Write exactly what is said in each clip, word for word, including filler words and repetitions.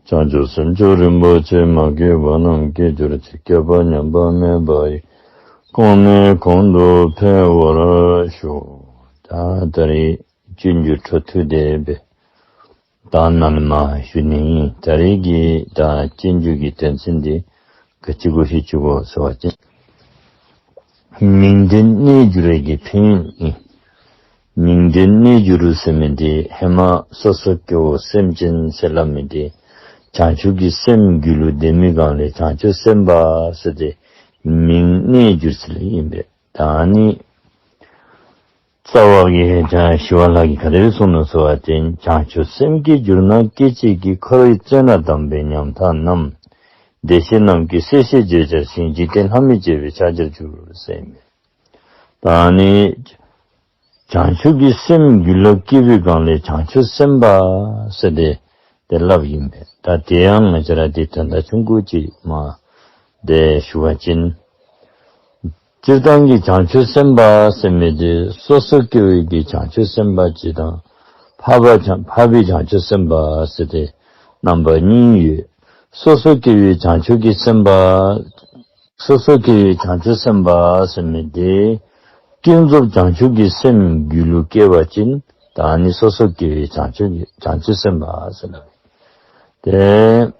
བྱང་ཆུབ་སེམས་མཆོག་རིན་པོ་ཆེ། མ་སྐྱེས་པ་རྣམས་སྐྱེ་གྱུར་ཅིག། སྐྱེས་པ་ཉམས་པ་མེད་པ་ཡི། གོང་ནས་གོང་དུ་འཕེལ་བར་ཤོག། ད་ད་རེས་སྤྱོད་འཇུག་འཕྲོ་མཐུད་དེ་སྦེ་ད་ནཱ་ལས་མར་ཞུ་ནི་ཨིན། ད་རེས་ཀྱི་ད་སྤྱོད་འཇུག་གི་དོན་ཚན་འདི་ག་ཅི་གུ་ཞུ་ཅི་གོ་ཟེར་བ་ཅིན། མིང་དོན་གནས་འགྱུར་བའི་གི་ཕན་ཡོན་ཨིན། མིང་དོན་གནས་འགྱུར་ཟེར་མི་འདི་ཧེ་མ་སོ་སོ་སྐྱེ་བོ་སེམས་ཅན་ཟེར་སླབ་མི་འདི་བྱང་ཆུབ་ཀྱི་སེམས་རྒྱུད་ལུ་ལྡན་མི་སྒང་ལས་བྱང་ཆུབ་སེམས་དཔའ་ཟེར་ཏེ་མིང་གནས་འགྱུར་ཟེར་ལས་ཨིན་པས། ད་ནི་རྩ་བ་གི་ཞི་བ་ལྷ་གིས་ག་དེ་སྦེ་གསུངས་ནུག་ཟེར་བ་ཅིན། བྱང་ཆུབ་སེམས་བསྐྱེད་འགྱུར་ན་སྐད་ཅིག་གིས། འཁོར་བའི་བཙོན་རར་བསྡམས་པའི་ཉམ་ཐག་རྣམས། བདེ་གཤེགས་རྣམས་ཀྱི་སྲས་ཞེས་བརྗོད་བྱར་ཞིང་། འཇིག་རྟེན་ལྷ་མིར་བཅས་པའི་ཕྱག་རྒྱར་འགྱུར་ཟེར་ཨིན་པས། ད་ནི་བྱང་ཆུབ་ཀྱི་སེམས་རྒྱུད་ལུ་སྐྱེས་པའི་སྒང་ལས་བྱང་ཆུབ་སེམས་དཔའ་ཟེར་ཏེ་དེ་སླབ་ཨིན་པས། ད་དེ་ཡང་ང་བཅས་ར་དེ་དོན་དག་ཆུང་ཀུ་ཅིག་མར་དེ་ཞུ་བ་ཅིན། སྤྱིར་བཏང་གི་བྱང་ཆུབ་སེམས་དཔའ་ཟེར་མི་དེ་སོ་སོ་སྐྱེ་བོའི་གི་བྱང་ཆུབ་སེམས་དཔའ་གཅིག་དང་། འཕགས་པ་བྱང་འཕགས་པའི་བྱང་ཆུབ་སེམས་དཔའ་ཟེར་ཏེ་རྣམ་པ་གཉིས་ཡོད། སོ་སོ་སྐྱེ་བོའི་བྱང་ཆུབ་ཀྱི་སེམས་དཔའ་སོ་སོ་སྐྱེ་བོའི་བྱང་ཆུབ་སེམས་དཔའ་ཟེར་མི་དེ་ཀུན་རྫོབ་བྱང་ཆུབ་ཀྱི་སེམས་རྒྱུད་ལུ་སྐྱེ་བ་ཅིན་ད་ནི་སོ་སོ་སྐྱེ་བོའི་བྱང་ཆུབ་ཀྱི་བྱང་ཆུབ་སེམས་དཔའ་ཟེར་སླབ་ཨིན།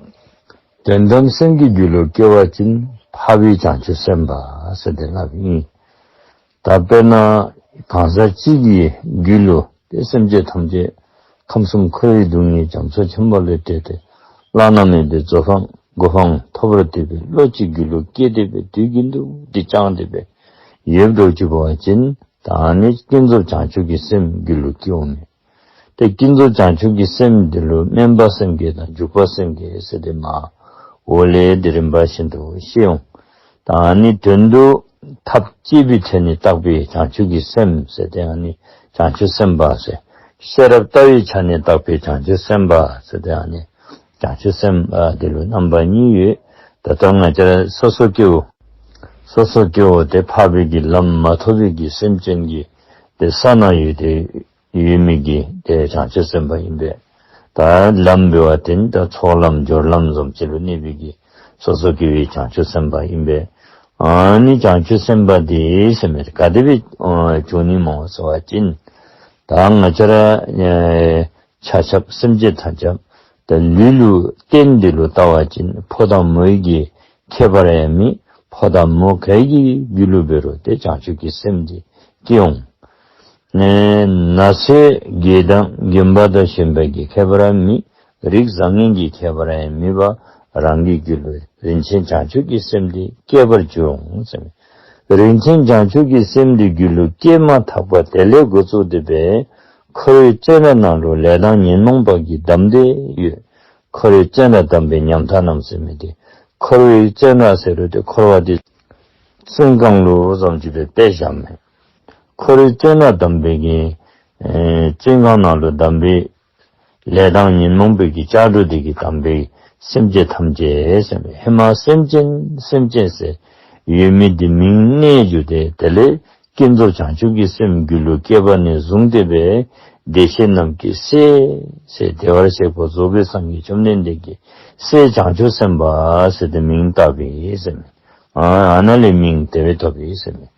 དོན་དམ་སེམས་ཀྱི་རྒྱུད་ལུ་སྐྱེ་བ་ཅིན་འཕགས་པའི་བྱང་ཆུབ་སེམས་དཔའ་ཟེར་ཏེ་སླབ་ཨིན། ད་དཔེར་ན་གང་ཟག་གཅིག་གི་རྒྱུད་ལུ་ཏེ་སེམས་ཅན་ཐམས་ཅད་ཁམས་གསུམ་འཁོར་བའི་སྡུག་བསྔལ་རྒྱ་མཚོ་ཆེན་པོ་ལས་བྲལ་ཏེ་བླ་ན་མེད་པའི་རྫོགས་པའི་གོ་འཕང་ཐོབ་པར་འདོད་པའི་བློ་ཅིག་རྒྱུད་ལུ་སྐྱེས་ཏེ་སྦེ་དུས་རྒྱུན་དུ་དེ་སྦྱངས་ཏེ་སྦེ་ཡོདཔ་འདྲཝ་ཅིག་འབད་བ་ཅིན་ད་ནི་ཀུན་རྫོབ་བྱང་ཆུབ་ཀྱི་སེམས་རྒྱུད་ལུ་སྐྱེ་འོང་མས། ཏེ་ཀུན་རྫོབ་བྱང་ཆུབ་ཀྱི་སེམས་འདི་ལུ་སྨོན་པ་སེམས་བསྐྱེད་དང་འཇུག་པ་སེམས་བསྐྱེད་ཟེར་ཏེ་མར་འོག་ལས་དེ་རིམ་པ་བཞིན་དུ་ཤེས་འོང་། ད་ནི་དོན་དུ་ཐབས་སྐྱེས་བུའི་ཚད་ནི་བརྟག་པའི་བྱང་ཆུབ་ཀྱི་སེམས་ཟེར་ཏེ་ཨ་ནི་བྱང་ཆུབ་སེམས་དཔའ་ཟེར། ཤེས་རབ་ལྟ་བའི་ཆ་ནས་བརྟག་པའི་བྱང་ཆུབ་སེམས་དཔའ་ཟེར་ཏེ་ཨ་ནི་བྱང་ཆུབ་སེམས་དཔའ་འདི་ལུ་རྣམ་པ་གཉིས་ཡོད། ད་ལྟོ་ང་བཅས་ར་སོ་སོ་སྐྱེ་བོ་སོ་སོ་སྐྱེ་བོ་དེ་འཕགས་པའི་གི་ལམ་མ་ཐོབ་པའི་གི་སེམས་ཅན་གྱི་དེ་ས་ན་ཡོད་དེ་ཡོད་མི་གི་དེ་བྱང་ཆུབ་སེམས་དཔའ་ཨིན་པས། ད་ལམ་འབད་བ་ཅིན་ད་ཚོགས་ལམ་སྦྱོར་ལམ་བཟུམ་ཅིག་ལུ་གནས་པའི་གི་སོ་སོ་སྐྱེ་བོའི་བྱང་ཆུབ་སེམས་དཔའ་ཨིན་པས། ཨ་ནི་བྱང་ཆུབ་སེམས་དཔའ་དེ་ཟེར་མི་དེ་ག་དེ་སྦེ་ཨ་འབྱུང་ནི་སྨོ་ཟེར་བ་ཅིན། ད་ང་བཅས་ར་ཨེ་ཆ་ཁྱབ་སེམས་ཅན་ཐམས་ཅད་ད་ལུས་ལུ་རྟེན་འདི་ལུ་བལྟ་བ་ཅིན་ཕོ་དང་མོའི་གི་ཁྱད་པར་ཡང་མེད། ཕོ་དང་མོ་ག་གི་རྒྱུད་ལུ་འབད་རུང་དེ་བྱང་ཆུབ་ཀྱི་སེམས་འདི་སྐྱེ་འོང་། ནས་ནགས་ཚལ་དགེ་དང་དགོན་པ་དང་གཞན་པའི་གི་ཁྱད་པར་ཡང་མེད། རིགས་བཟང་ངན་གྱི་ཁྱད་པར་ཡང་མེད་པར་རང་གི་རྒྱུད་ལུ་རིན་ཆེན་བྱང་ཆུབ་ཀྱི་སེམས་འདི་སྐྱེ་བར་འགྱུར་འོང་ཟེར། རིན་ཆེན་བྱང་ཆུབ་ཀྱི་སེམས་འདི་རྒྱུད་ལུ་སྐྱེས་མ་ཐག་པ་དེ་ལས་འགོ་བཙུགས་ཏེ་སྦེ་འཁོར་བའི་བཙོན་ར་ནང་ལུ་ལས་དང་ཉོན་མོངས་པ་གིས་བསྡམས་ཏེ་ཡོད། འཁོར་བའི་བཙོན་རར་བསྡམས་པའི་ཉམ་ཐག་རྣམས་ཟེར་མི་དེ་འཁོར་བའི་བཙོན་ར་ཟེར་རུང་དེ་འཁོར་བ་དེ་བཙོན་ཁང་ལུ་བཟུམ་ཅིག་སྦེ་དཔེ་བཞག་མས། འཁོར་བའི་བཙོན་རར་བསྡམས་པའི་གི་ཨེ་བཙོན་ཁང་ནང་ལུ་བསྡམས་པའི་ལས་དང་ཉོན་མོངས་པའི་གི་ལྕགས་སྒྲོག་དེ་གིས་བསྡམས་པའི་སེམས་ཅན་ཐམས་ཅད་ཟེར་མས། ཧེ་མ་སེམས་ཅན་སེམས་ཅན་ཟེར་ཡོད་མི་དེ་མིང་གནས་འགྱུར་ཏེ་དེ་ལས་ཀུན་རྫོབ་བྱང་ཆུབ་ཀྱི་སེམས་རྒྱུད་ལུ་སྐྱེས་པ་ནས་བཟུང་སྟེ་སྦེ་བདེ་གཤེགས་རྣམས་ཀྱི་སྲས་ཟེར་བདེ་བར་གཤེགས་པ་རྫོགས་པའི་སངས་རྒྱས་བཅོམ་ལྡན་འདས་ཀྱི་སྲས་བྱང་ཆུབ་སེམས་དཔའ་ཟེར་ཏེ་མིང་བཏགས་པས་ཟེར་མས། ཨ་ཨ་ནཱ་ལས་མིང་དེ་སྦེ་ཐོབ་པས་ཟེར་མས།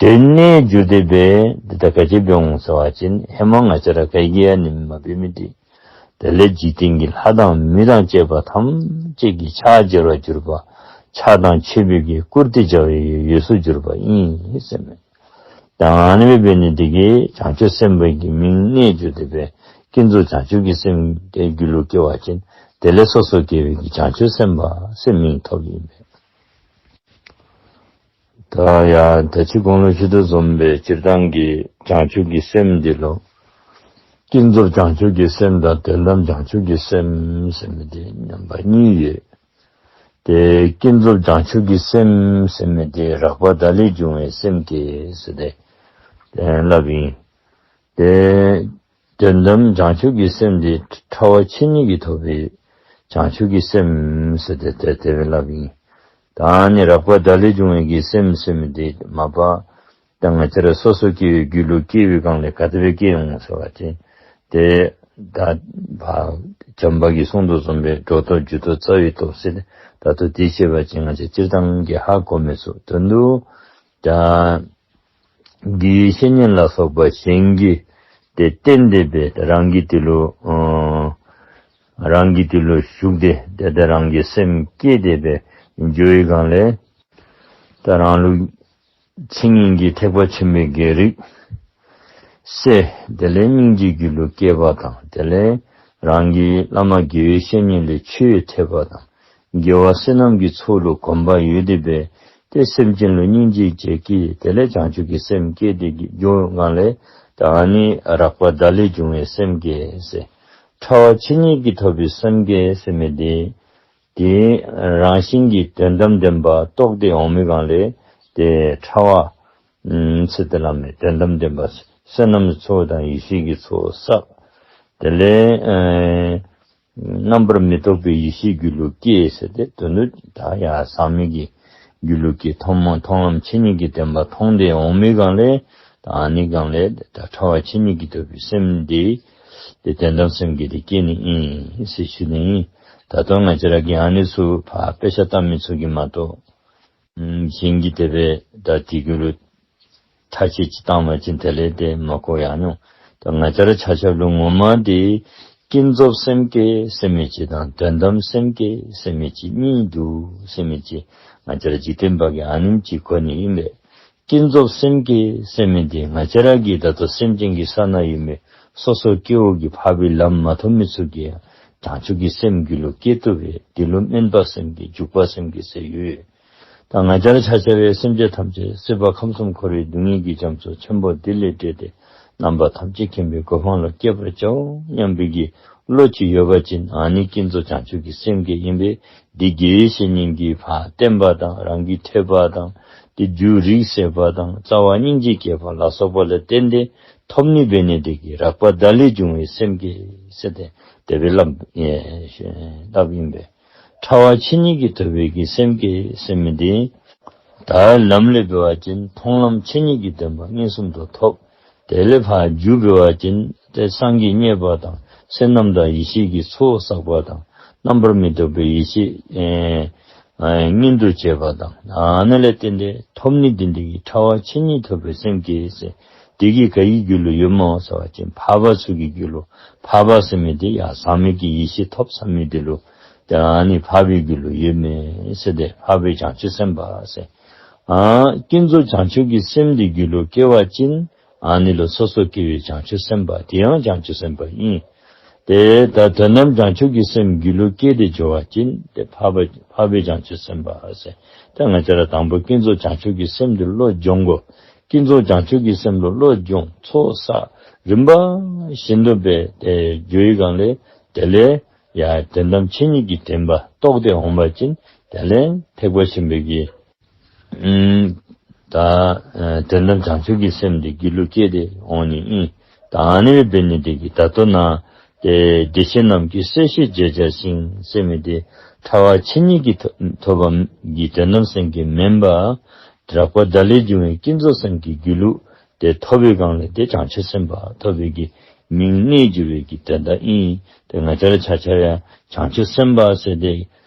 དོན་གནས་འགྱུར་ཏེ་སྦེ་འདི་ད་ག་ཅི་འབད་འོང་ཟེར་བ་ཅིན་ཧེ་མ་ང་བཅས་ར་ག་གིས་ཡང་ནི་མ་འབད་མི་དེ་དེ་ལས་འཇིག་རྟེན་གྱི་ལྷ་དང་མི་དང་བཅས་པ་ཐམས་ཅད་ཀྱི་ཕྱག་བྱ་བར་གྱུར་པ། ཕྱག་དང་མཆོད་པའི་གི་བཀུར་སྟི་བྱ་བའི་འོས་སུ་གྱུར་པ་ཨིན་ཟེར་མས། ད་ཨ་ནི་སྦེ་འབད་ནི་དེ་གིས་བྱང་ཆུབ་སེམས་དཔའི་གི་མིང་གནས་འགྱུར་ཏེ་སྦེ་ཀུན་རྫོབ་བྱང་ཆུབ་ཀྱི་སེམས་དེ་རྒྱུད་ལུ་སྐྱེ་བ་ཅིན་དེ་ལས་སོ་སོ་སྐྱེ་བོའི་གི་བྱང་ཆུབ་སེམས་དཔའ་ཟེར་མིང་ཐོབ་ཨིན་པས། ད་ཡང་ད་ཅི་གོང་ལུ་ཞུ་དོ་བཟུམ་སྦེ་སྤྱིར་བཏང་གི་བྱང་ཆུབ་ཀྱི་སེམས་འདི་ལུ་ཀུན་རྫོབ་བྱང་ཆུབ་ཀྱི་སེམས་དང་དོན་དམ་བྱང་ཆུབ་ཀྱི་སེམས་ཟེར་མི་དེ་རྣམ་པ་གཉིས་ཡོད། དེ་ཀུན་རྫོབ་བྱང་ཆུབ་ཀྱི་སེམས་ཟེར་མི་དེ་རགས་པ་བརྡ་ལས་བྱུང་བའི་སེམས་ཀྱིས་ཟེར་ཏེ་སླབ་ཨིན། དེ་དོན་དམ་བྱང་ཆུབ་ཀྱི་སེམས་དེ་ཕྲ་བ་ཆོས་ཉིད་ཀྱིས་ཐོབ་པའི་བྱང་ཆུབ་ཀྱི་སེམས་ཟེར་ཏེ་དེ་དེ་སྦེ་སླབ་ཨིན། ད་ནི་རགས་པ་བརྡ་ལས་བྱུང་བའི་གི་སེམས་ཟེར་མི་དེ་མ་པ་ད་ང་བཅས་ར་སོ་སོ་སྐྱེ་བོའི་རྒྱུད་ལུ་སྐྱེ་བའི་སྒང་ལས་ག་དེ་སྦེ་སྐྱེ་འོང་ཟེར་བ་ཅིན་དེ་ད་བ་ བྱམས་པ་གིས་གསུངས་དོ་བཟུམ་སྦེ་སྒྲོ་འདོགས་རྒྱུ་སྟོབས་རྩ་བའི་སྟོབས་ཟེར་ཏེ། ད་ལྟོ་དེ་བཤད་པ་ཅིན་ང་བཅས་སྤྱིར་བཏང་གིས་ཧ་གོ་མི་ཚུགས། དོན་དུ་ད་དགེ་བའི་བཤེས་གཉེན་ལ་སོགས་པ་གཞན་གྱིས་ཏེ་བསྟེན་ཏེ་སྦེ་རང་གིས་དེ་ལུ་ཨ་རང་གིས་དེ་ལུ་ཞུགས་ཏེ་ཏེ་ཏེ་རང་གི་སེམས་བསྐྱེད་དེ་སྦེ་འགྱོ་བའི་སྒང་ལས་ད་རང་ལུ་མཚན་ཉིད་ཀྱི་ཐེག་པ་ཆེན་པོའི་གི་རིགས་གསལ། དེ་ལས་སྙིང་རྗེ་རྒྱུད་ལུ་སྐྱེས་པ་དང་། དེ་ལས་རང་གི་བླ་མ་དགེ་བའི་བཤེས་གཉེན་ལས་ཆོས་ཐོས་པ་དང་། དགེ་བ་བསོད་ནམས་ཀྱི་ཚོགས་ལུ་གོམས་པ་ཡོད་དེ་སྦེ་ཏེ་སེམས་ཅན་ལུ་སྙིང་རྗེ་བྱེད་ཀྱི། དེ་ལས་བྱང་ཆུབ་ཀྱི་སེམས་བསྐྱེད་དེ་གི་འགྱོ་སྒང་ལས་ད་ཨ་ནི་རགས་པ་བརྡ་ལས་བྱུང་བའི་སེམས་བསྐྱེད་ཟེར། ཕྲ་བ་ཆོས་ཉིད་ཀྱིས་ཐོབ་པའི་སེམས་བསྐྱེད་ཟེར་མི་དེ་དེ་རང་བཞིན་གྱིས་དོན་དམ་བདེན་པ་རྟོགས་ཏེ་འོང་མི་སྒང་ལས་ཏེ་ཕྲ་བ་ཨམ་ཚེ་འདི་ལ་མི་དོན་དམ་བདེན་པ་བསོད་ནམས་ཚོགས་དང་ཡེ་ཤེས་ཀྱི་ཚོགས་བསགས། དེ་ལས་ཨེ་རྣམ་པར་མི་རྟོག་པའི་ཡེ་ཤེས་རྒྱུད་ལུ་སྐྱེས་ཟེར་ཏེ་དོན་དུ་ད་ཡར་ཟག་མེད་ཀྱི་རྒྱུད་ལུ་སྐྱེས། མཐོང་མཐོང་ལམ་ཆོས་ཉིད་ཀྱི་བདེན་པ་མཐོང་སྟེ་འོང་མི་སྒང་ལས་ད་ཨ་ནི་སྒང་ལས་ད་ཕྲ་བ་ཆོས་ཉིད་ཀྱིས་ཐོབ་པའི་སེམས་དེ་ཏེ་དོན་དམ་སེམས་བསྐྱེད་དེ་སྐྱེ་ནི་ཨིན་ཟེར་ཞུ་ནི་ཨིན། ད་ལྟོ་ང་བཅས་ར་གིས་ཨ་ནི་ཚུ་ཕར་དཔེ་ཆ་ལྟ་མི་ཚུ་གིས་མ་གཏོགས་ཨམ་གཞན་གྱིས་དེ་སྦེ་ད་དེ་གུ་ལུ་ཐག་བཅད་ཅིག་བཏང་བ་ཅིན་དེ་ལས་ཏེ་མ་གོ་ཡང་ནུག། ད་ང་བཅས་ར་ཆ་ཁྱབ་ལུ་ངོ་མ་དེ་ཀུན་རྫོབ་སེམས་བསྐྱེད་ཟེར་མི་ཅིག་དང་དོན་དམ་སེམས་བསྐྱེད་ཟེར་མི་ཅིག་གཉིས་འདུག་ཟེར་མི་ཅིག་ང་བཅས་ར་འཇིག་རྟེན་པ་གིས་ཨ་ནེམ་ཅིག་གོ་ནི་ཨིན་པས། ཀུན་རྫོབ་སེམས་བསྐྱེད་ཟེར་མི་དེ་ང་བཅས་ར་གི་ད་ལྟོ་སེམས་ཅན་གྱི་ས་ན་ཡོད་མི་སོ་སོ་སྐྱེ་བོ་གི་འཕགས་པའི་ལམ་མ་ཐོབ་མི་ཚུ་གིས་ཡང་བྱང་ཆུབ་ཀྱི་སེམས་རྒྱུད་ལུ་སྐྱེ་བཏུབ་པས། དེ་ལུ་སྨོན་པ་སེམས་བསྐྱེད་འཇུག་པ་སེམས་བསྐྱེད་ཟེར་ཡོད། ད་ང་བཅས་ར་ཆ་ཁྱབ་སྦེ་སེམས་ཅན་ཐམས་ཅད་སྲིད་པ་ཁམས་གསུམ་འཁོར་བའི་སྡུག་བསྔལ་གྱི་རྒྱ་མཚོ་ཆེན་པོ་འདི་ལས་བསྒྲལ་ཏེ་རྣམ་པ་ཐམས་ཅད་མཁྱེན་པའི་གོ་འཕང་ལུ་སྐྱེ་བར་བྱའོ་སྙམ་པའི་གི་བློ་ཅིག་ཡོད་པ་ཅིན་ཨ་ནི་ཀུན་རྫོབ་བྱང་ཆུབ་ཀྱི་སེམས་བསྐྱེད་ཨིན་པས། འདི་དགེ་བའི་བཤེས་གཉེན་གྱིས་ཕར་བསྟན་པ་དང་རང་གིས་ཐོས་པ་དང་དེ་རྒྱུ་རིགས་གསལ་བ་དང་རྩ་བ་སྙིང་རྗེ་བསྐྱེད་པ་ལ་སོགས་པ་ལ་བརྟེན་ཏེ་ཐོབ་ནི་འབད་ནི་དེ་གིས་རགས་པ་བརྡ་ལས་བྱུང་བའི་སེམས་བསྐྱེད་ཟེར་ཏེ་དེ་སྦེ་སླབ་ཨེ་སླབ་ཨིན་པས། ཕྲ་བ་ཆོས་ཉིད་ཀྱིས་ཐོབ་པའི་གི་སེམས་བསྐྱེད་ཟེར་མི་དེ་ད་ལམ་ལས་འབད་བ་ཅིན་མཐོང་ལམ་ཆོས་ཉིད་ཀྱི་བདེན་པ་མངོན་སུམ་དུ་ཐོབ། དེ་ལས་ཕར་རྒྱུ་འབད་བ་ཅིན་ཏེ་སངས་རྒྱས་མཉེས་པ་དང་བསོད་ནམས་དང་ཡེ་ཤེས་ཀྱི་ཚོགས་བསགས་པ་དང་རྣམ་པར་མི་རྟོག་པའི་ཡེ་ཤེས་ཨེ་ཨེ་མངོན་དུ་བྱས་པ་དང་ཨ་ནི་ལས་བརྟེན་ཏེ་ཐོབ་ནི་དེ་འདི་གིས་ཕྲ་བ་ཆོས་ཉིད་ཐོབ་པའི་སེམས་བསྐྱེད་ཟེར། དེ་གིས་ག་གི་རྒྱུད་ལུ་ཡོདཔ་སྨོ་ཟེར་བ་ཅིན་འཕགས་པ་ཚུ་གི་རྒྱུད་ལུ། འཕགས་པ་ཟེར་མི་དེ་ཡང་ཟག་མེད་ཀྱི་ཡེ་ཤེས་ཐོབ་ཚར་མི་དེ་ལུ་ཏེ་ཨ་ནི་འཕགས་པའི་རྒྱུད་ལུ་ཡོད་མས་ཟེར་ཏེ་འཕགས་པའི་བྱང་ཆུབ་སེམས་དཔའ་ཟེར། ཨ་ཀུན་རྫོབ་བྱང་ཆུབ་ཀྱི་སེམས་དེ་རྒྱུད་ལུ་སྐྱེ་བ་ཅིན་ཨ་ནི་ལུ་སོ་སོ་སྐྱེ་བོའི་བྱང་ཆུབ་སེམས་དཔའ་དེ་ཡང་བྱང་ཆུབ་སེམས་དཔའ་ཨིན། ཏེ་ད་དོན་དམ་བྱང་ཆུབ་ཀྱི་སེམས་རྒྱུད་ལུ་སྐྱེས་ཏེ་འགྱོ་བ་ཅིན་ཏེ་འཕགས་པ་འཕགས་པའི་བྱང་ཆུབ་སེམས་དཔའ་ཟེར། ཏེ་ང་བཅས་ར་དང་པོ་ཀུན་རྫོབ་བྱང་ཆུབ་ཀྱི་སེམས་དེ་བློ་སྦྱོང་དགོ། ཀུན་རྫོབ་བྱང་ཆུབ་ཀྱི་སེམས་ལུ་བློ་སྦྱོང་ཚོགས་བསགས་རིམ་པ་བཞིན་དུ་སྦེ་ཏེ་འགྱོ་བའི་སྒང་ལས་དེ་ལས་ཡང་དོན་དམ་ཆོས་ཉིད་ཀྱི་བདེན་པ་རྟོགས་ཏེ་འོང་བ་ཅིན་དེ་ལས་ཐེག་པ་ཆེན་པོའི་གི་ཨམ་ད་ཨེ་དོན་དམ་བྱང་ཆུབ་ཀྱི་སེམས་དེ་རྒྱུད་ལུ་སྐྱེས་ཏེ་འོང་ནི་ཨིན། ད་ཨ་ནི་འབད་ནི་དེ་གིས་ད་ལྟོ་ན་ཏེ་བདེ་གཤེགས་རྣམས་ཀྱི་སྲས་ཞེས་བརྗོད་བྱ་ཞིང་ཟེར་མི་དེ་ཕྲ་བ་ཆོས་ཉིད་ཀྱིས་ཐོབ་ཐོབ་པ་གི་དོན་དམ་སེམས་བསྐྱེད་མེན་པར་རགས་པ་བརྡ་ལས་བྱུང་བའི་ཀུན་རྫོབ་སེམས་བསྐྱེད་རྒྱུད་ལུ་ཏེ་ཐོབ་པའི་སྒང་ལས་ཏེ་བྱང་ཆུབ་སེམས་དཔའ་ཐོབ་པའི་གི་མིང་གནས་གྱུར་པའི་གི་དོན་དག་ཨིན། ཏེ་ང་བཅས་ར་ཆ་ཁྱབ་ཡང་བྱང་ཆུབ་སེམས་དཔའ་ཟེར་ཏེ་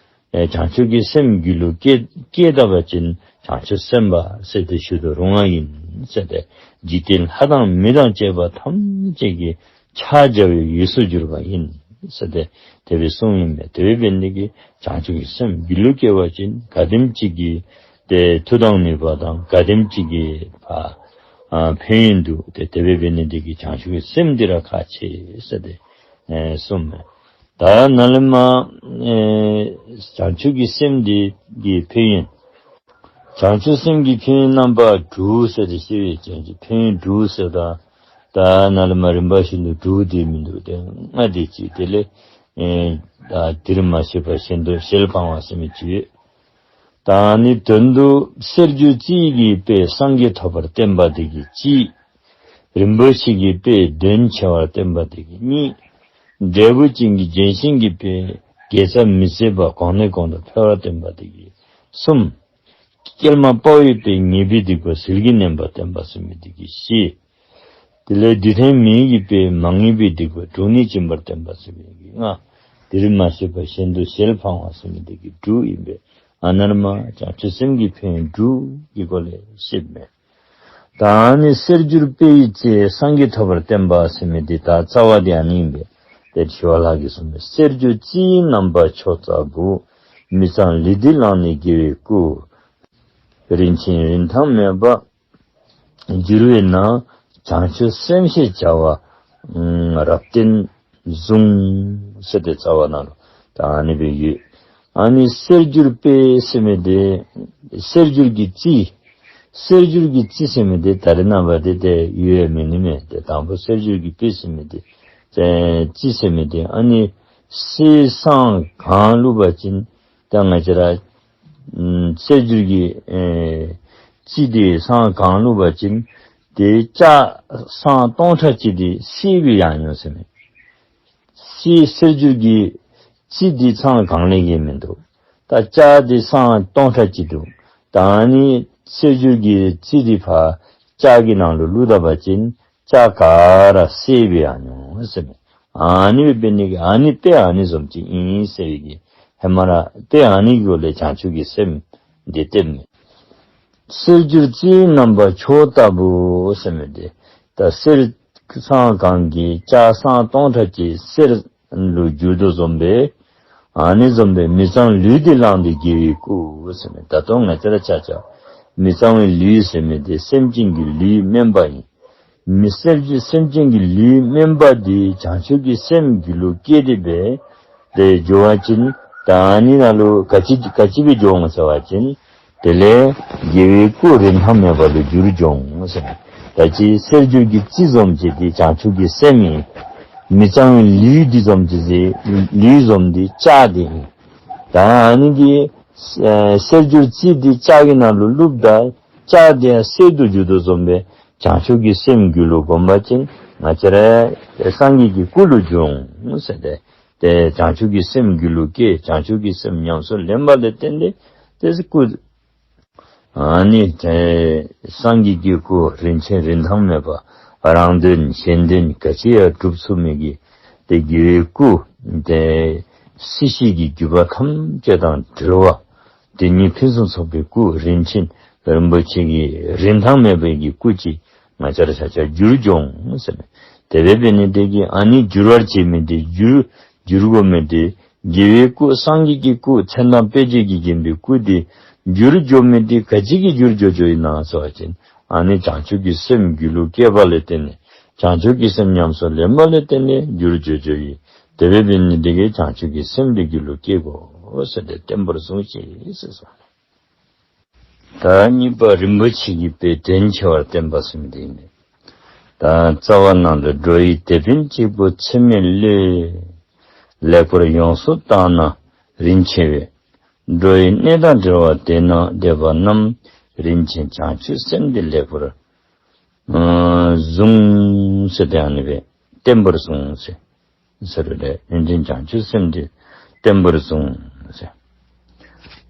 ཨེ་བྱང་ཆུབ་ཀྱི་སེམས་རྒྱུད་ལུ་སྐྱེ་སྐྱེས་ད་པ་ཅིན་བྱང་ཆུབ་སེམས་དཔའ་ཟེར་ཏེ་ཞུ་དུ་རུང་བ་ཨིན་ཟེར་ཏེ། འཇིག་རྟེན་ལྷ་དང་མི་དང་བཅས་པ་ཐམས་ཅད་ཀྱི་ཕྱག་བྱ་བའི་འོས་སུ་གྱུར་པ་ཨིན་ཟེར་ཏེ་དེ་སྦེ་གསུངས་ཨིན་པས། དེ་སྦེ་འབད་ནི་དེ་གིས་བྱང་ཆུབ་ཀྱི་སེམས་རྒྱུད་ལུ་སྐྱེ་བ་ཅིན་ག་དེམ་ཅིག་གི་ཏེ་མཐུ་དང་ནུས་པ་དང་ག་དེམ་ཅིག་གི་ཕ་ཨ་ཕན་ཡོན་འདུག། ཏེ་དེ་སྦེ་འབད་ནི་དེ་གིས་བྱང་ཆུབ་ཀྱི་སེམས་འདི་ར་ཁག་ཆེ་ཟེར་ཏེ་ཨེ་གསུངས་མས། ད་ནཱ་ལས་མར་ཨེ་བྱང་ཆུབ་ཀྱི་སེམས་འདི་གི་ཕན་ཡོན། བྱང་ཆུབ་སེམས་ཀྱི་ཕན་ཡོན་རྣམ་པ་དྲུག་ཟེར་ཏེ་ཞུ་བའི་ཅིག་ཕན་ཡོན་དྲུག་ཟེར་ད། ད་ནཱ་ལས་མར་རིམ་པ་བཞིན་དུ་དྲུག་དེ་མིན་འདུག། ཏེ་ལྔ་དེ་ཅིག་དེ་ལས་ཨེ་ད་འདིར་མ་བཤད་པ་གཞན་དུ་ཞལ་འཕང་བ་ཟེར་མི་ཅིག་ཡོད། ད་ནི་དོན་དུ་གསེར་འགྱུར་རྩི་ཡི་གི་དཔེས་སངས་རྒྱས་ཐོབ་པར་བསྟན་པ་དེ་གིས་གཅིག། རིན་པོ་ཆེ་གི་དཔེས་གདོན་བྱེ་བར་བསྟན་པ་དེ་གིས་གཉིས། འབྲས་བུ་ཅན་གྱི་ལྗོན་ཤིང་གི་དཔེས་དགེ་རྩ་མི་ཟད་པ་གོང་ནས་གོང་དུ་འཕེལ་བར་བསྟན་པ་དེ་གིས་གསུམ། སྐྱེལ་མ་དཔའ་བོའི་དཔེས་ཉེས་པའི་སྡིག་པ་ཟིལ་གྱིས་གནོན་པར་བསྟན་པ་ཟེར་མི་དེ་གིས་བཞི། དེ་ལས་རྡུལ་ཕྲན་མེ་ཡི་གི་དཔེས་མ་ངེས་པའི་སྡིག་པ་དྲུང་ནས་འབྱིན་པར་བསྟན་པ་ཟེར་མི་དེ་གིས་ལྔ། དེར་མ་ཤེས་པ་གཞན་དུ་ཞལ་འཕང་བ་ཟེར་མི་དེ་གི་དྲུག་ཨིན་པས། ཨ་ནཱ་མར་བྱང་ཆུབ་སེམས་ཀྱི་ཕན་ཡོན་དྲུག་གི་སྒོ་ལས་བཤདཔ་མས། ད་ཨ་ནི་གསེར་འགྱུར་དཔེ་ཡི་རྩེ། སངས་རྒྱས་ཐོབ་པར་བསྟན་པ་ཟེར་མི་དེ་ད་རྩ་བ་དེ་ཨ་ནི་ཨིན་པས། ཏེ་ཞི་བ་ལྷ་གིས་གསུངས་པའི་གསེར་འགྱུར་རྩི་ཡི་རྣམ་པ་མཆོག་ལྟ་བུ། མི་གཙང་ལུས་འདི་བླངས་ནས་དགེ་བའི་སྐུ། རིན་ཆེན་རིན་ཐང་མེད་པ་འགྱུར་བས་ན། བྱང་ཆུབ་སེམས་ཞེས་བྱ་བ་རབ་བརྟན་ཟུངས་ཟེར་ཏེ་རྩ་བ་ནང་ལུ་ད་ཨ་ནི་སྦེ་ཡོད། ཨ་ནི་གསེར་འགྱུར་དཔེ་ཟེར་མི་དེ་གསེར་འགྱུར་གྱི་རྩི། གསེར་འགྱུར་གྱི་རྩི་ཟེར་མི་དེ་ད་རེས་ནངས་པ་དེ་ཏེ་ཡོད་ཡ་མེད་ནི་མས། ཏེ་དང་པོ་གསེར་འགྱུར་གྱི་དཔེ་ཟེར་མི་དེ་རྩི་ཟེར་མི་དེ་ཨ་ནི་གསེར་སྲང་གང་བླུགས་པ་ཅིན་ད་ང་བཅས་ར་ཨམ་གསེར་འགྱུར་གྱི་ཨེ་རྩི་དེ་སྲང་གང་བླུགས་པ་ཅིན་ཏེ་ལྕགས་སྲང་སྟོང་ཕྲག་གཅིག་དེ་གསེར་སྦེ་ཡར་འགྱོ་ཟེར་མས། གསེར་གསེར་འགྱུར་གྱི་རྩི་དེ་སྲང་གང་ལས་བརྒལ་མིན་འདུག། ད་ལྕགས་དེ་སྲང་སྟོང་ཕྲག་གཅིག་འདུག། ད་ཨ་ནི་གསེར་འགྱུར་གྱི་རྩི་དེ་ཕར་ལྕགས་ཀྱི་ནང་ལུ་བླུགས་ད་པ་ཅིན་ལྕགས་ག་ར་གསེར་སྦེ་ཡར་འགྱོ་ཟེར་མས། ཨ་ནི་སྦེ་འབད་ནི་གི་ཨ་ནི་དཔེ་ཨ་ནི་བཟུམ་ཅིག་ཨིན་ཟེར་བའི་གི་ཧེ་མ་ར་དཔེ་ཨ་ནི་གི་སྒོ་ལས་བྱང་ཆུབ་ཀྱི་སེམས་འདི་བསྟནམ་མས། གསེར་འགྱུར་རྩི་ཡི་རྣམ་པ་མཆོག་ལྟ་བུ་ཟེར་མི་དེ་ད་གསེར་སྲང་གང་གིས་ལྕགས་སྲང་སྟོང་ཕྲག་གཅིག་གསེར་ལུ་འགྱུར་དོ་བཟུམ་སྦེ་ཨ་ནི་བཟུམ་སྦེ་མི་གཙང་ལུས་འདི་བླངས་ཏེ་དགེ་བའི་སྐུ་ཟེར་མི་ད་ལྟོ་ང་བཅས་ར་ཆ་ཁྱབ་མི་གཙང་བའི་ལུས་ཟེར་མི་དེ་སེམས་ཅན་གྱི་ལུས་དམན་པ་ཨིན། མི་སེམས་ཅན་སེམས་ཅན་གྱི་ལུས་དམན་པ་འདི་བྱང་ཆུབ་ཀྱི་སེམས་རྒྱུད་ལུ་སྐྱེས་ཏེ་སྦེ་ཏེ་འགྱོ་བ་ཅིན་ད་ཨ་ནི་ནང་ལུ་ག་ཅི་ག་ཅི་སྦེ་འགྱོ་འོང་ཟེར་བ་ཅིན་དེ་ལས་དགེ་བའི་སྐུ་རིན་ཐང་མེད་པ་ལུ་འགྱུར་འགྱོ་འོང་ཟེར། ད་ཅི་གསེར་འགྱུར་གྱི་རྩི་བཟུམ་ཅིག་འདི་བྱང་ཆུབ་ཀྱི་སེམས་ཨིན། མི་གཙང་བའི་ལུས་འདི་བཟུམ་ཅིག་འདི་ལུས་བཟུམ་འདི་ལྕགས་འདི་ཨིན། ད་ཨ་ནི་གི་ཨེ་གསེར་འགྱུར་རྩི་འདི་ལྕགས་ཀྱི་ནང་ལུ་བླུགསཔ་ད་ལྕགས་དེ་ཡང་གསེར་དུ་འགྱུར་དོ་བཟུམ་སྦེ་བྱང་ཆུབ་ཀྱི་སེམས་རྒྱུད་ལུ་བསྒོམ་པ་ཅིན་ང་བཅས་ར་སངས་རྒྱས་ཀྱི་སྐུ་ལུ་འགྱུར་འོང་ཟེར་ཏེ། ཏེ་བྱང་ཆུབ་ཀྱི་སེམས་རྒྱུད་ལུ་སྐྱེ། བྱང་ཆུབ་ཀྱི་སེམས་ཉམས་སུ་ལེན་པ་ལས་བརྟེན་ཏེ་ཏེ་སྐུ་ཨ་ནི་ཏེ་སངས་རྒྱས་ཀྱི་སྐུ་རིན་ཆེན་རིན་ཐང་མེད་པ་རང་དོན་གཞན་དོན་ག་ཅི་ཡང་སྒྲུབ་ཚུགས་མི་གི་ཏེ་དགེ་བའི་སྐུ་ཏེ་སྲིད་ཞིའི་གི་རྒྱུད་པ་ཐམས་ཅད་དང་བྲལ་བ་དེ་ཉིད་ཕུན་སུམ་ཚོགས་པའི་སྐུ་རིན་ཆེན་རིན་པོ་ཆེ་གི་རིན་ཐང་མེད་པའི་གི་སྐུ་ཅིག་ང་བཅས་ར་ཆ་ཁྱབ་འགྱུར་འགྱོ་འོང་ཟེར་མས། དེ་སྦེ་འབད་ནི་དེ་གིས་ཨ་ནི་འགྱུར་བར་བྱེད་མི་དེ་འགྱུར་འགྱུར་དགོ་མི་དེ་དགེ་བའི་སྐུ་སངས་རྒྱས་ཀྱི་སྐུ་མཚན་དང་དཔེ་བྱད་ཀྱིས་བརྒྱན་པའི་སྐུ་དེ་འགྱུར་འགྱོ་མི་དེ་ག་ཅི་གིས་འགྱུར་འགྱོ་འགྱོཝ་ཨིན་ན་ཟེར་བ་ཅིན་ཨ་ནི་བྱང་ཆུབ་ཀྱི་སེམས་རྒྱུད་ལུ་སྐྱེས་པ་ལས་བརྟེན་ནས་བྱང་ཆུབ་ཀྱི་སེམས་ཉམས་སུ་ལེན་པ་ལས་བརྟེན་ནས་འགྱུར་འགྱོ་འགྱོཝ་ཨིན། དེ་སྦེ་འབད་ནི་དེ་གིས་བྱང་ཆུབ་ཀྱི་སེམས་དེ་རྒྱུད་ལུ་སྐྱེ་དགོ་ཟེར་ཏེ་བརྟན་པོར་བཟུང་ཤིག་ཟེར་གསུངས། ད་གཉིས་པ་རིན་པོ་ཆེ་གི་དཔེ་དོན་ཆེ་བར་བསྟན་པ་གསུངས་ཏེ་ཨིན་མས། ད་རྩ་བ་ནང་ལུ་འགྲོ་བའི་དེད་དཔོན་གཅིག་པུ་ཚད་མེད་བློས། ལེགས་པར་ཡོངས་སུ་བརྟགས་ན་རིན་ཆེ་བས། འགྲོ་བའི་གནས་དང་བྲལ་བ་དེ་ན་འདོད་པ་རྣམས། རིན་ཆེན་བྱང་ཆུབ་སེམས་འདི་ལེགས་པར་ཨ་བཟུང་ཟེར་ཏེ་ཨ་ནི་སྦེ་བརྟན་པོར་བཟུང་ཟེར། ཟེར་རུང་ལས་རིན་ཆེན་བྱང་ཆུབ་སེམས་འདི་བརྟན་པོར་བཟུང་ཟེར།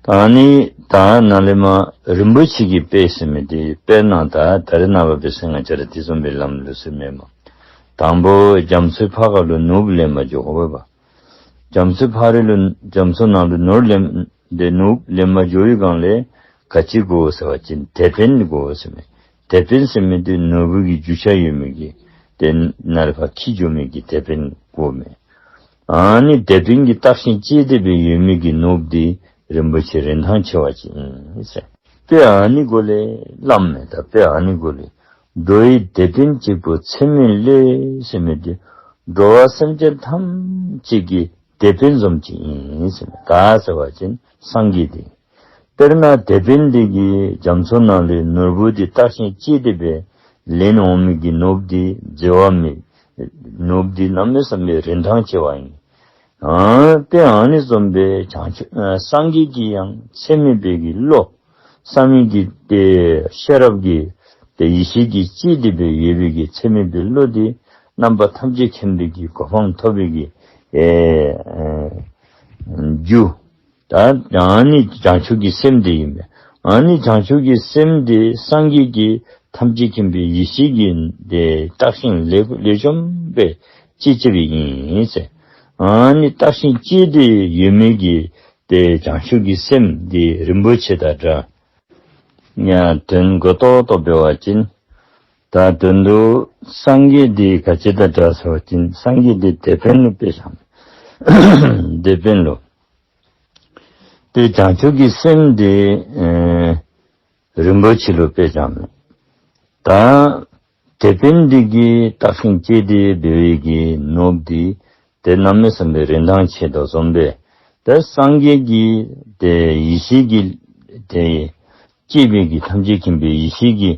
ད་ནི་ད་ནཱ་ལས་མར་རིན་པོ་ཆེ་གི་དཔེ་ཟེར་མི་འདི་དཔེར་ན་ད་ད་རེས་ནངས་པ་འབད་ཟེར་ང་བཅས་ར་དེ་བཟུམ་སྦེ་ལམ་ལུགས་ཟེར་མེན་མས། དང་པོ་རྒྱ་མཚོའི་ཕར་ཁ་ལུ་ནོར་བུ་ལེན་པར་འགྱོ་དགོ་པས། རྒྱ་མཚོའི་ཕ་རོལ་ལུ་རྒྱ་མཚོ་ནང་ལུ་ནོར་ལེན་ཏེ་ནོར་བུ་ལེན་པར་འགྱོ་བའི་སྒང་ལས་ག་ཅི་དགོ་ཟེར་བ་ཅིན་དེད་དཔོན་དགོ་ཟེར་མས། དེད་དཔོན་ཟེར་མི་འདི་ནོར་བུ་གི་རྒྱུ་ཆ་ཡོད་མི་གི་ཏེ་ནཱ་ལས་ཕར་འཁྱིད་འགྱོ་མི་གི་དེད་དཔོན་དགོ་མས། ཨ་ནི་དེད་དཔོན་གྱིས་བརྟགས་ཤིང་དཔྱད་དེ་སྦེ་ཡོད་མི་གི་ནོར་བུ་འདི་རིན་པོ་ཆེ་རིན་ཐང་ཆེ་བ་ཅིག་ཨིན་ཟེར། དཔེ་ཨ་ནི་སྒོ་ལས་སླབ་མས། ད་དཔེ་ཨ་ནི་སྒོ་ལས་འགྲོ་བའི་དེད་དཔོན་གཅིག་པུ་ཚད་མེད་བློས་ཟེར་མི་འདི་འགྲོ་བ་སེམས་ཅན་ཐམས་ཅད་ཀྱི་དེད་དཔོན་བཟུམ་ཅིག་ཨིན་ཟེར་མས། ག་ཟེར་བ་ཅིན་སངས་རྒྱས་འདི། དཔེར་ན་དེད་དཔོན་འདི་གིས་རྒྱ་མཚོ་ནང་ལས་ནོར་བུ་འདི་བརྟགས་ཤིང་དཔྱད་དེ་སྦེ་ལེན་འོང་མི་གི་ནོར་བུ་འདི་འཛོལ་བ་མེད། ནོར་བུ་འདི་གནམ་མེད་ས་མེད་རིན་ཐང་ཆེ་བ་ཨིན། ཨ་དཔེ་ཨ་ནི་བཟུམ་སྦེ་བྱང་ཆུབ་ཨ་སངས་རྒྱས་ཀྱིས་ཡང་ཚད་མེད་པའི་གི་བློ་བསམ་ཡས་ཀྱི་ཏེ་ཤེས་རབ་ཀྱི་ཏེ་ཡེ་ཤེས་ཀྱིས་དཔྱད་དེ་སྦེ་ཡོད་པའི་གི་ཚད་མེད་པའི་བློ་འདི་རྣམ་པ་ཐམས་ཅད་མཁྱེན་པའི་གི་གོ་འཕང་ཐོབ་པའི་གི་ཨེ་ཨེ་རྒྱུ། ད་ཨ་ནི་བྱང་ཆུབ་ཀྱི་སེམས་འདི་ཨིན་པས། ཨ་ནི་བྱང་ཆུབ་ཀྱི་སེམས་འདི་སངས་རྒྱས་ཀྱིས་ཐམས་ཅད་མཁྱེན་པའི་ཡེ་ཤེས་ཀྱིས་ཏེ་བརྟགས་ཤིང་ལེགས་ལེགས་ཤོམ་སྦེ་དཔྱད་དཔྱད་པའི་ཨིན་ཟེར། ཨ་ནི་བརྟགས་ཤིང་དཔྱད་དེ་ཡོད་མི་གི་ཏེ་བྱང་ཆུབ་ཀྱི་སེམས་འདི་རིན་པོ་ཆེ་དང་འདྲ། ཡང་དོན་གོ་ཏོག་ཏོ་འབད་བ་ཅིན་ད་དོན་དུ་སངས་རྒྱས་འདི་ག་ཅི་དང་འདྲ་ཟེར་བ་ཅིན་སངས་རྒྱས་འདི་དེད་དཔོན་ལུ་དཔེ་བཞག། དེད་དཔོན་ལུ་ཏེ་བྱང་ཆུབ་ཀྱི་སེམས་འདི་ཨེ་རིན་པོ་ཆེ་ལུ་དཔེ་བཞག་མས། ད་དེད་དཔོན་འདི་གིས་བརྟགས་ཤིང་དཔྱད་དེ་འབད་བའི་གི་ནོར་འདི་ཏེ་གནམ་མེད་ས་མེད་རིན་ཐང་ཆེ་དོ་བཟུམ་སྦེ་ཏེ་སངས་རྒྱས་ཀྱི་ཏེ་ཡེ་ཤེས་ཀྱི་ཏེ་སྐྱེས་པའི་གི་ཐམས་ཅད་མཁྱེན་པའི་ཡེ་ཤེས་ཀྱི་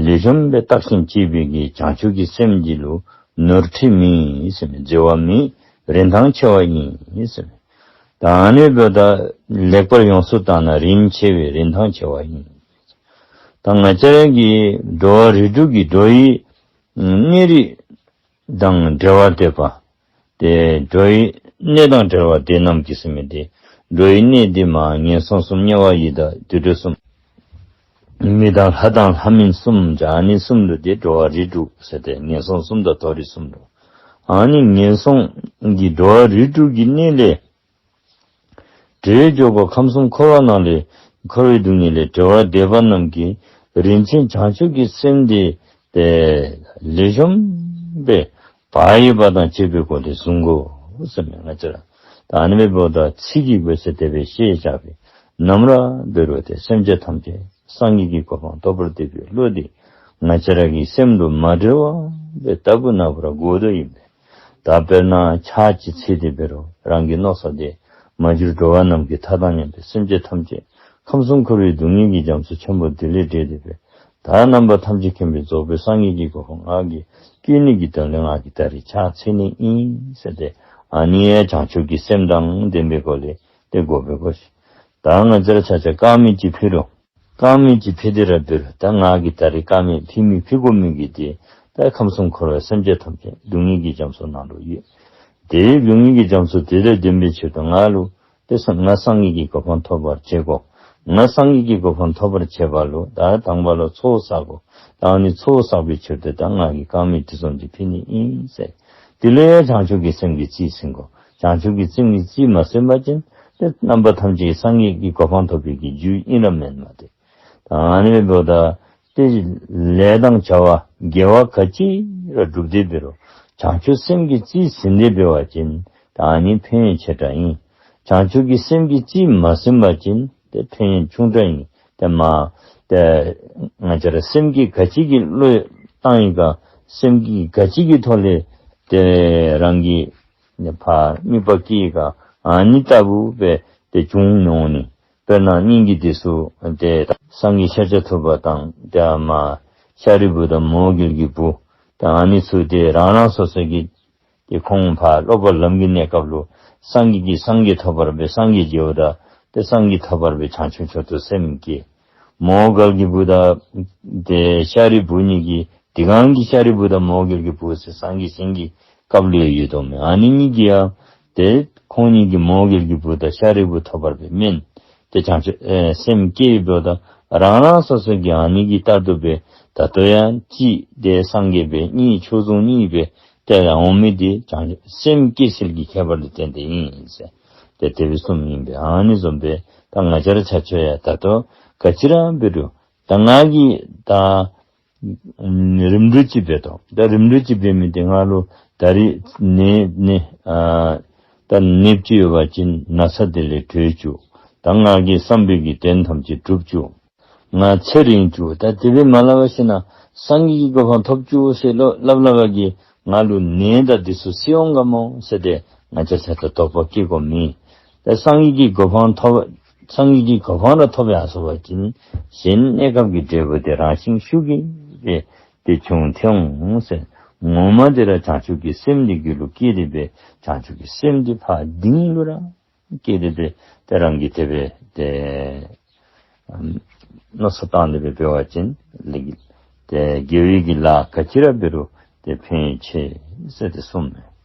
ལེགས་ཤོམ་སྦེ་བརྟགས་ཤིང་དཔྱད་པའི་གི་བྱང་ཆུབ་ཀྱི་སེམས་འདི་ལུ་ནོར་འཁྲུལ་མེད་ཟེར་མི་འཛོལ་བ་མེད་རིན་ཐང་ཆེ་བ་ཨིན་ཟེར་མི། ད་ཨ་ནི་འབདཝ་ད་ལེགས་པར་ཡོངས་སུ་བརྟགས་ན་རིན་ཆེ་བའི་རིན་ཐང་ཆེ་བ་ཨིན། ད་ང་བཅས་ར་གི་འགྲོ་བ་རིགས་དྲུག་གི་འགྲོ་བའི་གནས་རིགས་དང་འབྲེལ་བ་འདོད་པ། ཏེ་འགྲོ་བའི་གནས་དང་འབྲེལ་བ་འདོད་རྣམས་ཀྱིས་ཟེར་མི་འདི་འགྲོ་བའི་གནས་འདི་མ་ངན་སོང་གསུམ་དམྱལ་བ་ཡི་དྭགས་དུད་འགྲོ་གསུམ། མི་དང་ལྷ་དང་ལྷ་མིན་གསུམ་ཨ་ནི་གསུམ་ལུ་ཏེ་འགྲོ་བ་རིགས་དྲུག་ཟེར་ཏེ་ངན་སོང་གསུམ་དང་མཐོ་རིས་གསུམ་ལུ། ཨ་ནི་ངན་སོང་གི་འགྲོ་བ་རིགས་དྲུག་གི་གནས་ལས་བྲལ་འགྱོ་དགོ། ཁམས་གསུམ་འཁོར་བ་ནང་ལས་འཁོར་བའི་སྡུག་བསྔལ་ལས་བྲལ་བར་འདོད་པ་རྣམས་ཀྱིས་རིན་ཆེན་བྱང་ཆུབ་ཀྱི་སེམས་འདི་ཏེ་ལེགས་ཤོམ་སྦེ་བག་ཡོད་པ་དང་བཅས་པའི་སྒོ་ལས་བཟུང་དགོ་ཟེར་མས་ང་བཅས་ར། ད་ཨ་ནི་འབདཝ་ད་ཚིག་གི་སྒོ་ནས་དེ་སྦེ་བཤད་བཞག་པས། ནམ་ར་འབད་རུང་ཏེ་སེམས་ཅན་ཐམས་ཅད་སངས་རྒྱས་ཀྱི་གོ་འཕང་ཐོབ་པར་འདོད་པའི་བློ་འདི་ང་བཅས་ར་གི་སེམས་ལུ་མ་འབྲལ་བར་སྦེ་ལྟ་བུ་ན་བུ་ར་དགོ་དོ་ཨིན་པས། ད་དཔེར་ན་ཕྱག་ཅིག་འཚལ་ཏེ་འབད་རུང་རང་གི་མནོ་བསམ་འདི་མ་གྱུར་འགྲོ་བ་རྣམས་ཀྱི་མཐའ་དང་མཉམ་པའི་སེམས་ཅན་ཐམས་ཅད་ཁམས་གསུམ་འཁོར་བའི་སྡུག་བསྔལ་གྱི་རྒྱ་མཚོ་ཆེན་པོ་འདི་ལས་བསྒྲལ་ཏེ་འབད་ད་རྣམ་པ་ཐམས་ཅད་མཁྱེན་པའི་རྫོགས་པའི་སངས་རྒྱས་ཀྱི་གོ་འཕང་ང་གིས་བཀོད་ནི་གི་དོན་ལས་ང་གིས་ད་རིས་ཕྱག་འཚལ་ནི་ཨིན་ཟེར་ཏེ་ཨ་ནི་ཡང་བྱང་ཆུབ་ཀྱི་སེམས་དང་ལྡན་པའི་སྒོ་ལས་ཏེ་དགོ་པའི་སྒོ་ཞིག། ད་ང་བཅས་ར་ཆ་ཁྱབ་དཀར་མེ་ཅིག་ཕུལ་རུང་དཀར་མེ་ཅིག་ཕུལ་ཏེ་ར་འབད་རུང་ད་ང་གིས་ད་རིས་དཀར་མེ་ཕུལ་མི་ཕུལ་དགོ་མི་གི་འདི་ད་ཁམས་གསུམ་འཁོར་བའི་སེམས་ཅན་ཐམས་ཅད་སྡུག་བསྔལ་གྱི་རྒྱ་མཚོ་ནང་ལུ་ཡོད། དེའི་སྡུག་བསྔལ་གྱི་རྒྱ་མཚོ་དེ་དང་ལྡན་པའི་ཕྱིར་དུ་ང་ལུ་ཏེ་ང་སངས་རྒྱས་ཀྱི་གོ་འཕང་ཐོབ་པར་བྱེད་དགོ། ང་སངས་རྒྱས་ཀྱི་གོ་འཕང་ཐོབ་པར་བྱེད་པ་ལུ་ད་དང་པ་ལུ་ཚོགས་བསག་དགོ། ད་ཨ་ནི་ཚོགས་བསག་པའི་ཕྱིར་དུ་ད་ང་གིས་དཀར་མེ་དེ་བཟུམ་ཅིག་ཕུལ་ནི་ཨིན་ཟེར། དེ་ལས་ཡང་བྱང་ཆུབ་ཀྱི་སེམས་ཀྱིས་རྩིས་ཟིན་དགོ། བྱང་ཆུབ་ཀྱི་སེམས་ཀྱིས་རྩིས་མ་ཟིན་པ་ཅིན་ཏེ་རྣམ་པ་ཐམས་ཅད་སངས་རྒྱས་ཀྱི་གོ་འཕང་ཐོབ་པའི་གི་རྒྱུ་ཨིན་ར་མེན་མས་ཏེ། ད་ཨ་ནི་འབདཝ་ད་ཏེ་ལས་དང་བྱ་བ་དགེ་བ་ག་ཅི་ར་སྒྲུབ་སྟེ་འབད་རུང་བྱང་ཆུབ་སེམས་ཀྱིས་རྩིས་ཟིན་ཏེ་འབད་བ་ཅིན་ད་ཨ་ནི་ཕན་ཡོན་ཆེ་དྲགས་ཨིན། བྱང་ཆུབ་ཀྱི་སེམས་ཀྱིས་རྩིས་མ་ཟིན་པ་ཅིན་ཏེ་ཕན་ཡོན་ཆུང་དྲགས་ཨིན། ཏེ་མ་ཏེ་ང་བཅས་ར་སེམས་ཀྱིས་ག་ཅི་གི་བློ་བཏང་ཡི་ག་སེམས་ཀྱིས་ག་ཅི་གི་ཐོག་ལས་ཏེ་རང་གི་ཕར་དམིགས་པ་བསྐྱེད་ཡི་ག་ཨ་ནི་ལྟ་བུ་སྦེ་ཏེ་བྱུང་མི་འོང་ནི། དཔེར་ན་སྔོན་གྱི་དུས་སུ་ཏེ་སངས་རྒྱས་ཤཱཀྱ་ཐུབ་པ་དང་ཏེ་མ་ཤཱ་རིའི་བུ་དང་མོའུ་འགལ་གྱི་བུ་ཏེ་ཨ་ནི་ཚུ་ཏེ་རང་རང་སོ་སོ་གི་ཏེ་ཁོང་ཕར་སློབ་པ་ལམ་གྱི་གནས་སྐབས་ལུ་སངས་རྒྱས་ཀྱི་སངས་རྒྱས་ཐོབ་པར་སྦེ་སངས་རྒྱས་རྒྱལ་པོ་དང་ཏེ་སངས་རྒྱས་ཐོབ་པར་སྦེ་བྱང་ཆུབ་མཆོག་ཏུ་སེམས་བསྐྱེད། མོའུ་འགལ་གྱི་བུ་དང་ཏེ་ཤཱ་རིའི་བུ་གཉིས་ཀྱིས་དེ་སྒང་གི་ཤཱ་རིའི་བུ་དང་མོའུ་འགལ་གྱི་བུ་ཟེར་སངས་རྒྱས་གཞན་གྱི་སྐབས་ལུ་ཡོད་དོ་མས། ཨ་ནི་གཉིས་ཀྱིས་ཡང་ཏེ་ཁོང་གཉིས་ཀྱིས་མོའུ་འགལ་གྱི་བུ་དང་ཤཱ་རིའི་བུ་ཐོབ་པར་སྦེ་སྨོན། ཏེ་བྱང་ཆུབ་ཨེ་སེམས་བསྐྱེད་འབདཝ་ད་རང་རང་སོ་སོ་གི་ཨ་ནི་གི་ལྟར་དུ་སྦེ་ད་ལྟོ་ཡང་གཅིག་ཏེ་སངས་རྒྱས་སྦེ་གཉིས་ཆོས་སྐྱོང་གཉིས་སྦེ་ཏེ་ཡང་འོང་མི་འདི་བྱང་ཆུབ་སེམས་བསྐྱེད་ཚུལ་གྱི་ཁྱད་པར་ལུ་བརྟེན་ཏེ་ཨིན་ཟེར། ཏེ་དེ་སྦེ་གསུངམ་ཨིན་པས། ཨ་ནི་བཟུམ་སྦེ་ད་ང་བཅས་ར་ཆ་ཁྱབ་ཡང་ད་ལྟོ་ག་ཅི་ར་འབད་རུང་ད་ང་གིས་ད་རིམ་གྲོ་ཅིག་འབད་དོ། ད་རིམ་གྲོ་ཅིག་འབད་མི་འདི་ང་ལུ་ད་རིས་ནད་ནད་ཨ་ད་ནདཔ་ཅིག་ཡོད་པ་ཅིན་ན་ཚ་དེ་ལས་གྲོལ་བཅུག། ད་ང་གི་བསམ་པའི་གི་དོན་ཐམས་ཅད་འགྲུབ་བཅུག། ང་ཚེ་རིང་བཅུག། ད་དེ་སྦེ་མ་སླབ་པར་ཞིན་ན་སངས་རྒྱས་ཀྱི་གོ་འཕང་ཐོབ་བཅུག་ཟེར་སླབ་སླབ་པ་གིས་ང་ལུ་ནད་དང་དེ་ཚུ་སེལ་འོང་ག་མོ་ཟེར་ཏེ་ང་བཅས་ཆ་ཁྱབ་དོགས་པ་སྐྱེ་དགོཔ་མེད། ད་སངས་རྒྱས་ཀྱི་གོ་འཕང་ཐོབ་སངས་རྒྱས་ཀྱི་གོ་འཕང་ར་ཐོབ་ཡར་སོ་བ་ཅིན་གཞན་གནས་སྐབས་ཀྱི་འབྲས་བུ་དེ་རང་བཞིན་ཤུགས་ཀྱིས་སྦེ་ཏེ་བྱུང་སྟེ་འོང་ཟེར། ངོ་མ་དེ་ར་བྱང་ཆུབ་ཀྱི་སེམས་འདི་རྒྱུད་ལུ་སྐྱེས་ཏེ་སྦེ་བྱང་ཆུབ་ཀྱི་སེམས་འདི་ཕར་གཏིང་ལུ་ར་སྐྱེས་ཏེ་སྦེ་ཏེ་རང་གིས་དེ་སྦེ་ཏེ་མནོ་བསམ་བཏང་སྟེ་སྦེ་འབད་བ་ཅིན་ལེགས། ཏེ་དགེ་བའི་གི་ལཱ་ག་ཅི་ར་འབད་རུང་ཏེ་ཕན་ཡོན་ཆེ་ཟེར་ཏེ་གསུངམ་མས།